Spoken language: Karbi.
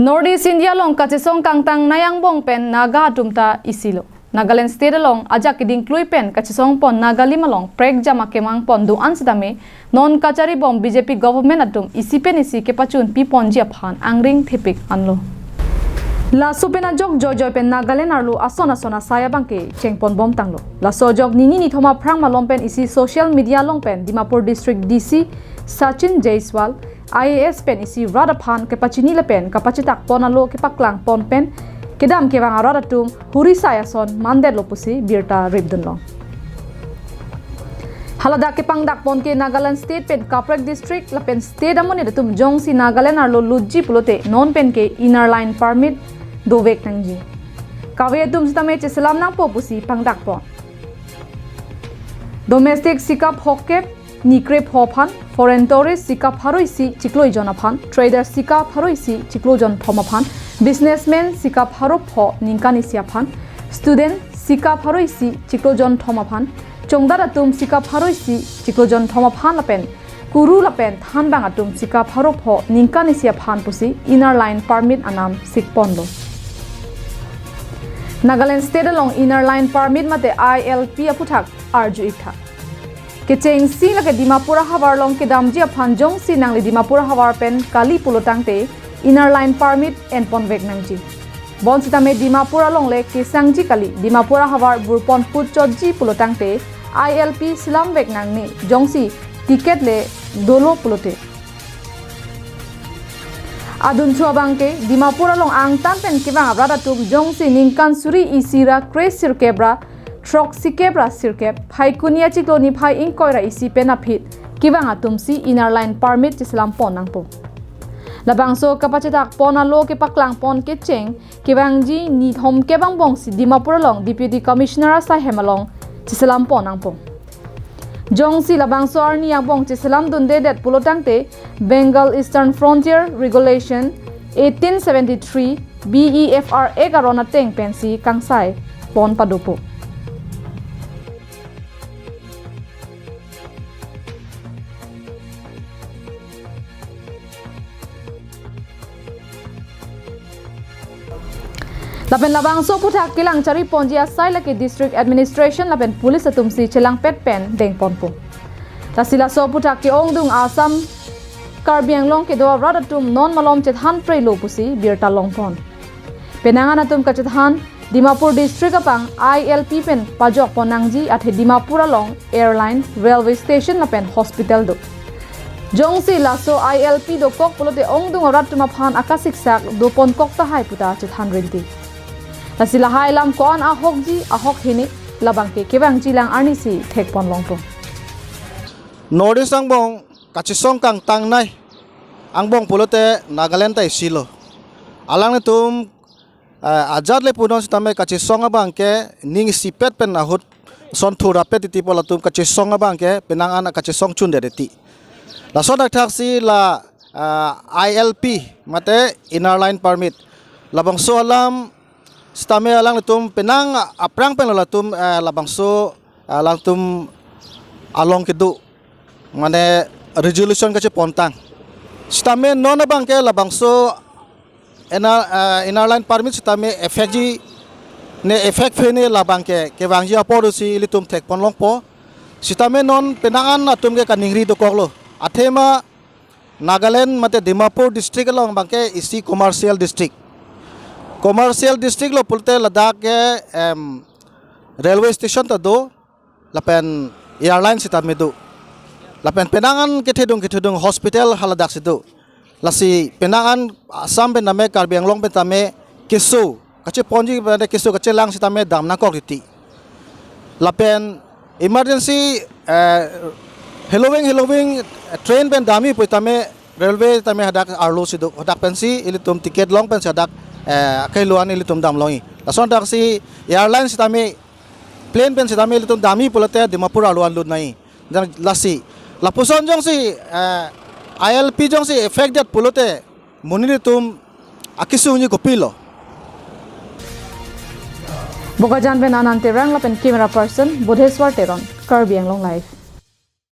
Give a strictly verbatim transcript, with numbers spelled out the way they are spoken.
North East India along kachesong kangtangnei angbong pen Naga atum ta isi lo. Nagaland State along ajak keding klui pen kachesong pon Naga alim along prekjam akemang pon do-an sitame non kachari bom B J P government atum isi pen isi kepachun pi ponji aphan angring thepik anlo. Laso pen ajok joijoi pen Nagaland arlo ason ason asai abangke chengpon bom tanglo. Laso ajok nini nithom aphrang malom pen isi social media along pen Dimapur District D C Sachin Jaiswal, I A S pen isi rat aphan kepachini lapen kapachetak pon alo kepaklang pon pen kedam kevang arat atum huri sai ason mandetlo pusi birta ripdun long. Haladak kepangdak pon ke Nagaland State pen kaprek district lapen state amonit atum jongsi Nagaland arlo lutji pulote non pen ke Inner Line Permit dovek nangji. Kave atum sitame cheselam nangpo pusi pangdak pon. Domestic sika phokep ni krepho aphan, foreign tourist sika pharo isi chiklo ijon aphan, trader sika pharo isi chiklo jon thom aphan, businessman sika pharo pho ningkan isi aphan, student sika pharo isi chiklo jon thom aphan, chongdat atum sika pharo isi chiklo jon thom aphan lapen kuru lapen thanbang atum sika pharo pho ningkan isi aphan pusi Inner Line Permit anam sikponlo. Nagaland State along Inner Line Permit mate I L P aphuthak arju-ik tha. Kechengsi lake Dimapur ahavar along kedamji aphan jongsi nangli Dimapur ahavar pen kali pulo tangte Inner Line Permit enponvek nangji. Bonsitame Dimapur along le kesangji kali, Dimapur ahavar burpon putchotji pulo tangte I L P selamvek nangne jongsi ticket le dolo pulote. Adunthu abangke Dimapur along angtan pen kevang arat atum jongsi ningkan suri isi ra kre sirkep ra throk sikep ra sirkep, Phaikuni achiklo niphai ingkoi ra isi pen aphi kevang atumsi Inner Line Permit cheselam pon nangpo. Labangso kapachetak pon alo kepaklang pon kecheng kevangji nithom kep angbongsi Dimapur along Deputy Commissioner asaihem along cheselam pon nangpo. Jongsi labangso arni angbong cheselam dundedet pulo tangte Bengal Eastern Frontier Regulation eighteen seventy-three B E F R Act aron ateng pensi kangsai pon padopo. Lapen labangso aphuthak kelang chari ponji asai lake District Administration lapen Police atumsi chelangpet pen dengponpo. Lasi laso aphuthak ke-ongdung Assam Karbi Anglong kedo arat atum non malom chethan prelo pusi birta longpon. Penang an atum kachethan Dimapur District aphan I L P pen pajok pon nangji athe Dimapur along airline, railway station lapen hospital do. Jongsi laso I L P dokok pulote ongdung arat atum aphan akasiksak doponkok tahai puta chethan rinti. Lasi lahai alam ko-an ahokji ahok hini labangke kevangji lang arnisi thekpon longpo. North East angbong kachesong kangtangnei angbong pulote Nagaland ta isi lo. Alanglitum eh, ajat le punon sitame kachesong abangke ning isipet pen ahut son thurapet titi pu latum kachesong abangke penang an kachesong chundet titi. Lason athak si la, eh, I L P mate Inner Line Permit. Labangso alam sitame alanglitum penang aphrang pen latum, eh, labangso, eh, latum along kedo mane resolution kachepontang. Sitame non abangke labangso Inner, eh, Inner Line Permit sitame effect ji ne effect phene labangke kevangji apor si ilitum thekpon longpo. Sitame non penang an atum ke kaningri dokoklo. Athema Nagaland mate Dimapur district along abangke isi commercial district. Commercial district lo pulote ladak ke, em, railway station ta do, lapen airline sitame do. Lapen penang an kethedung kethedung hospital haladak si do. Lasi penang an Assam pen tame Karbi Anglong pen tame keso kacheponji pen keso kachelang sitame dam nangkok titi. Lapen emergency, eh, heloving heloving train pen damji pu tame railway tame hadak arlo si do. Hadak pensi ilitum ticket long pensi hadak, eh, kailuan ilitum dam longji. Lason athak si airline sitame plane pen sitame ilitum damji pulote Dimapur arlo an lut nangji. Jan lasi lapuson jongsi, eh, I L P jongsi effect det pulote monit atum akesung ji kopilo. Bokajan pen Anand Terang lapen camera person Bodheswar Teron, Karbi Anglong Live.